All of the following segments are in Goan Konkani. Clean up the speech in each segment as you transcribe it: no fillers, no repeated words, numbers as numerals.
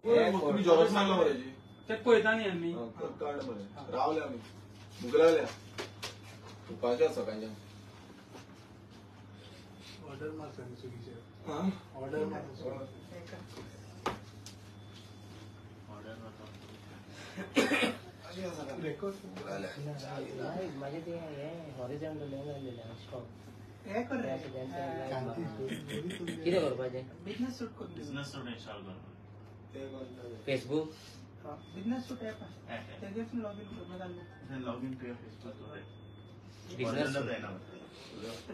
तुम्ही झेरॉक्स मारला मरे. ते पळयता न्ही आमी. कार्ड मरे रावले आमी, भूक लागल्या उपाशी आसा सकाळच्या. ऑर्डर मारता चुकीचे, ऑर्डर मारता. माझे ते हे हॉरिझॉन्टल जाल्लेले स्टॉप. कितें करपाचें? बिझनेस सूट करून, बिझनेस सूट इन्स्टॉल कर. फेसबुक बिझनेस सूट ऍप आसा, तेजेर लॉग इन करपाक जाल्लें. Log in to your Facebook. Business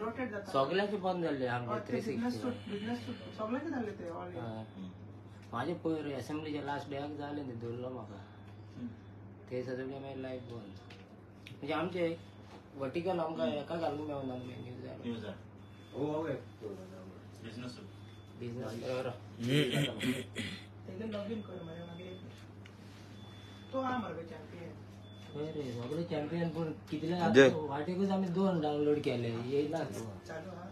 rotate जाता. सगळ्यांचे बंद जाल्ले आमचे 360. बिझनेस सूट सगळ्यांचे जाल्ले ते ऑल. माझे पयर असेंब्लीच्या लास्ट डेक जालें ते धरलो म्हाका, ते सगळे मागीर लायफ बंद. म्हणजे आमचे वर्टिकल आमकां हेका घालूंक मेळना न्यूजार. न्यूजार बिझनेस सूट बिझनेस तेजेर लॉग इन कर मरे. मागीर तो आहा मरे चॅम्पियन. हय रे, सगळे चॅम्पियन. पूण कितले वाटेकूच आमी 2 डावनलोड केले येयला. चालू आहा,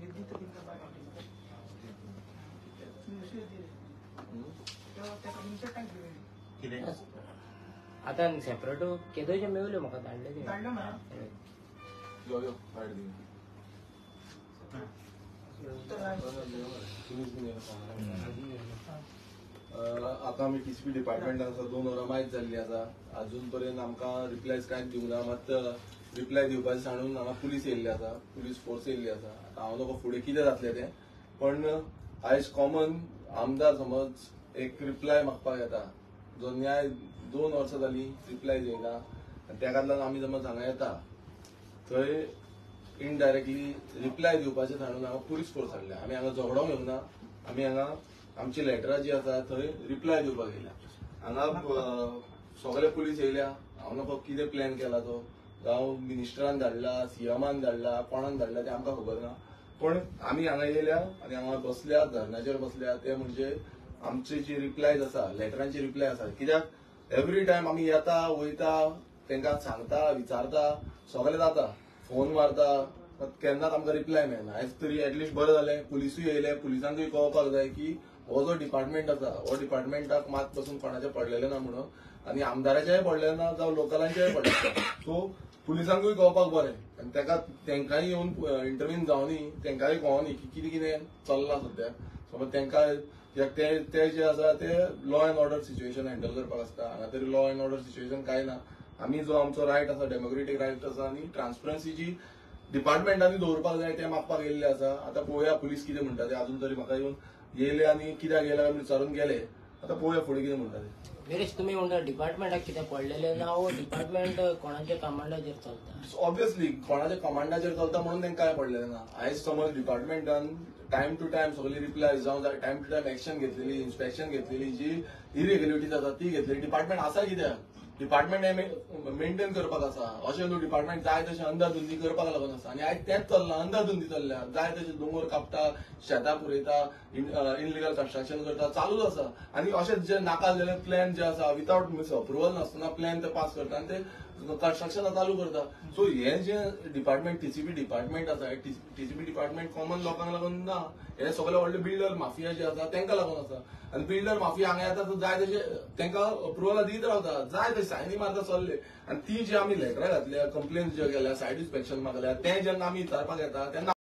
दिता तिंका बाय. आतां सेपरेट केदोचे मेवल्यो म्हाका धाडले ते. यो यो कार्ड दी. आतां आमी टीसीपी डिपार्टमेंटान आसा. 2 वरां मायज जाल्ली आसा, अजून पर्यंत आमकां रिप्लायज कांयच दिवंक ना. मात रिप्लाय दिवपाचें सांडून हांगा पुलीस येयल्ली आसा, पुलीस फोर्स येयल्ली आसा. आतां हांव नको फुडें कितें जातलें तें, पण आयज कॉमन आमदार समज एक रिप्लाय मागपाक येता, जो न्याय 2 वर्सां जालीं रिप्लाय येयना. आनी तेका लागून आमी समज हांगा येता थंय इनडायरेक्टली रिप्लाय दिवपाचें सांडून हांगा पुलीस फोर्स हाडल्या. आमी हांगा झगडोंक येवंक ना, आमी हांगा आमची लेटरां जी आसा थंय रिप्लाय दिवपाक येयल्या. हांगा सगळे पुलीस येयल्या. हांव नको कितें प्लॅन केला तो, जावं मिनिस्टरान धाडला, सीएमान धाडला, कोणान धाडला तें आमकां खबर ना. पण आमी हांगा येयल्या आनी हांगा बसल्या, धरणाचेर बसल्या. ते म्हणजे आमची जी रिप्लायज आसा, लेटरांची रिप्लाय आसा. कित्याक एवरी टायम आमी येता वयता, तांकां सांगता, विचारता, सगळें जाता, फोन मारता, केन्नाच आमकां रिप्लाय मेळना. आयज तरी एटलिस्ट बरें जालें पुलिसूय येयले. पुलिसांकूय कळपाक जाय की हो जो डिपार्टमेंट आसा हो डिपार्टमेंटाक मात पसून कोणाचें पडलेलें ना म्हणून, आनी आमदाराचेंय पडलें ना जावं लोकलांचेंय पडलें. सो पुलिसांकूय कळपाक बरें आनी तेका तेंकांय येवन इंटरव्हीन जावनी, तेंकांय कळोनी की कितें कितें चल्लां सद्याक. समज तेंकां ते जे आसा ते law and order situation handle करपाक आसता. हांगा तरी लॉ एंड ऑर्डर सिच्युएशन कांय ना. आमी जो आमचो रायट आसा, डेमोक्रेटीक रायट आसा आनी ट्रान्सपरन्सी जी डिपार्टमेंटांनी दवरपाक जाय तें मागपाक येयल्लें आसा. आतां पळोवया पुलीस कितें म्हणटा ते. अजून तरी म्हाका येवन येयले आनी कित्याक येयले विचारून गेले. आतां पळोवया फुडें कितें म्हणटा ते. गिरीश, तुमी म्हणटा डिपार्टमेंटाक कितें पडलेलें ना, हो डिपार्टमेंट कोणाच्या कमांडाचेर चलता? ऑब्वियसली कोणाच्या कमांडाचेर चलता म्हणून तांकां कांय पडलेलें ना. आयज समज डिपार्टमेंटान टायम टू टायम सगळी रिप्लाय जावं टायम टू टायम एक्शन घेतलेली, इन्स्पेक्शन घेतलेली, जी इरेग्युलरिटीज आसा ती घेतलेली. डिपार्टमेंट आसा कित्याक? डिपार्टमेंट हें मेंटेन करपाक आसा. अशें न्हू डिपार्टमेंट जाय तशें अंदाधुंदी करपाक लागून आसा. आनी आयज तेंच चल्लां, अंदाधुंदी चल्ल्या. जाय तशें दोंगर कापता, शेतां पुरयता, इनलिगल कन्स्ट्रक्शन करता, चालूच आसा. आनी अशें जे नाका जाल्ले प्लॅन जे आसा विदावट मिन्स अप्रुवल नासतना प्लॅन ते पास करता आनी ते कन्स्ट्रक्शनां चालू करता. सो हे जे डिपार्टमेंट टीसीपी डिपार्टमेंट आसा, टीसीपी डिपार्टमेंट कॉमन लोकांक लागून ना, हे सगळे व्हडले बिल्डर माफिया जे आसा तांकां लागून आसा. आनी बिल्डर माफिया हांगा येता तर जाय तशें तांकां अप्रुवल दीत रावता, जाय तशें सायनी मारता चल्ले. आनी ती जी आमी लेटरां घातल्या, कंप्लेन ज्यो केल्या, सायट इन्स्पेक्शन मागल्या, तें जेन्ना आमी विचारपाक येता तेन्ना